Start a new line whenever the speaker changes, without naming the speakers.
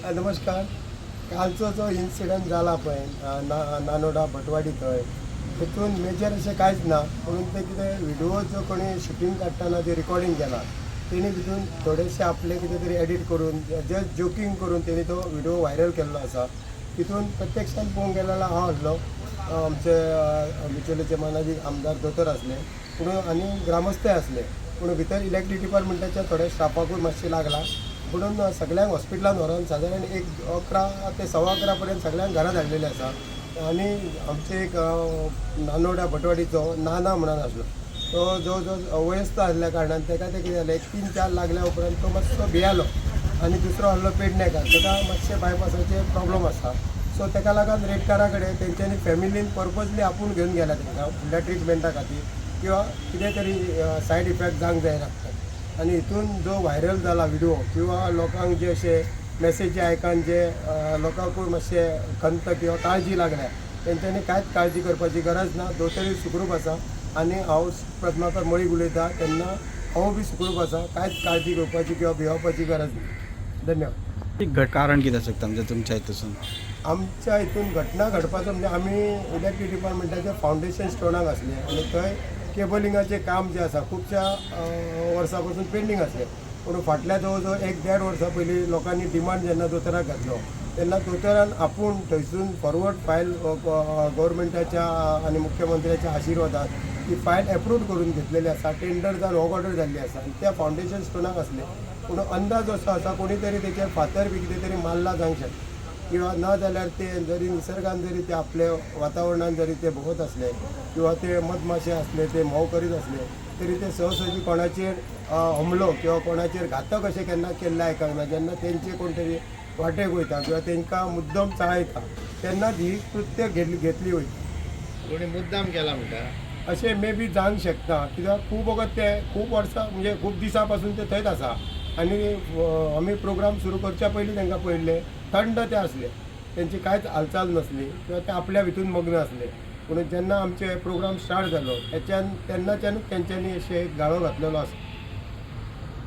नमस्कार. कालचो जो इन्सिडंट जाला पळय ना नानोडा भटवाडी थंय, तितून मेजर अशें कांयच ना. पूण ते कितें व्हिडिओ जो कोणी शुटींग काडटना जे रिकॉर्डिंग केला, तेणी भितून थोडेशे आपले कितें तरी एडिट करून, जस्ट जोकींग करून तेणी तो व्हिडिओ व्हायरल केल्लो आसा. तितून प्रत्यक्षान पळोवंक गेल्यार हांव आसलो, आमचे बिचोलेचे मानादीक आमदार दोतोर आसले, पूण आनी ग्रामस्थय आसले. पूण भितर इलेक्ट्रीक डिपार्टमेंटाच्या थोड्या स्टाफाकूय मातशें लागला. म्हणून सगळ्यांक हॉस्पिटलान व्हरोन सादारण एक 11 ते 11:15 पर्यंत सगळ्यांक घरा धाडलेले आसा. आनी आमचे एक नानोडा भटवाडीचो नाना म्हणून आसलो, तो जवळ जवळ वयस्क आसल्या कारणान ताका तें कितें जालें, एक तीन चार लागल्या उपरांत तो मातसो भियालो. आनी दुसरो आसलो पेडणेकार, ताका मातशें बायपासाचे प्रॉब्लम आसा. सो ताका लागून रेडकारा कडेन तेंच्यांनी फॅमिलीन पर्पजली आपूण घेवन गेला तांकां फुडल्या ट्रिटमेंटा खातीर किंवा कितें तरी सायड इफेक्ट जावंक जायना. आनी हितून जो व्हायरल जाला व्हिडिओ किंवा लोकांक जे अशे मेसेजी आयकान जे लोकांकूय मातशे खंत किंवा काळजी लागल्या, तेंच्यांनी कांयच काळजी करपाची गरज ना. दोतोरूय सुखरूप आसा आनी हांव पद्माकर मळीक उलयता तेन्ना हांव बी सुखरूप आसा. कांयच काळजी घेवपाची किंवा भियोवपाची गरज ना. धन्यवाद.
कारण कितें आसता म्हणजे तुमच्या हितून?
आमच्या हितून घटना घडपाचो म्हणजे आमी इलेक्ट्रीक डिपार्टमेंटाच्या फावंडेशन स्टोनाक आसले आनी थंय केबलिंगाचें काम जें आसा खुबश्या वर्सां पासून पेंडींग आसलें. पूण फाटल्या जवळ जवळ एक देड वर्सां पयलीं लोकांनी डिमांड जेन्ना दोतोराक घातलो तेन्ना दोतोरान आपूण थंयसून फॉरवर्ड फायल गव्हर्मेंटाच्या आनी मुख्यमंत्र्याच्या आशिर्वादान ती फायल एप्रूव करून घेतलेली आसा. टेंडर जावन वर्क ऑर्डर जाल्ली आसा आनी त्या फावंडेशन स्टोनाक आसले. पूण अंदाज असो आसा, कोणी तरी तेचेर फातर बी कितें तरी मारला जावंक शकता किंवा ना जाल्यार ते जरी निसर्गान जरी ते आपले वातावरणान जरी ते भोंवत आसले किंवा ते मधमाशे आसले, ते म्होंव करीत आसले तरी ते सहसजी कोणाचेर हमलो किंवा कोणाचेर घातक अशें केन्ना केल्लें आयकना. ना जेन्ना तेंचे कोण तरी वाटेक वयता किंवा तेंकां मुद्दम चाळयता तेन्नाच ही कृत्य घेतली वयता.
कोणी मुद्दाम केला म्हणटा?
अशें मे बी जावंक शकता, कित्याक खूब वखत ते खूब वर्सां म्हणजे खूब दिसां पासून ते थंयच आसा. आनी आमी प्रोग्राम सुरू करच्या पयलीं तांकां पळयल्ले, थंड ते आसले, तेंची कांयच हालचाल नासली किंवा ते आपल्या भितून मग्न आसले. पूण जेन्ना आमचे प्रोग्राम स्टार्ट जालो तेच्यान तेन्नाच्यानूच तेंच्यांनी अशें एक गाळो घातलेलो आसा.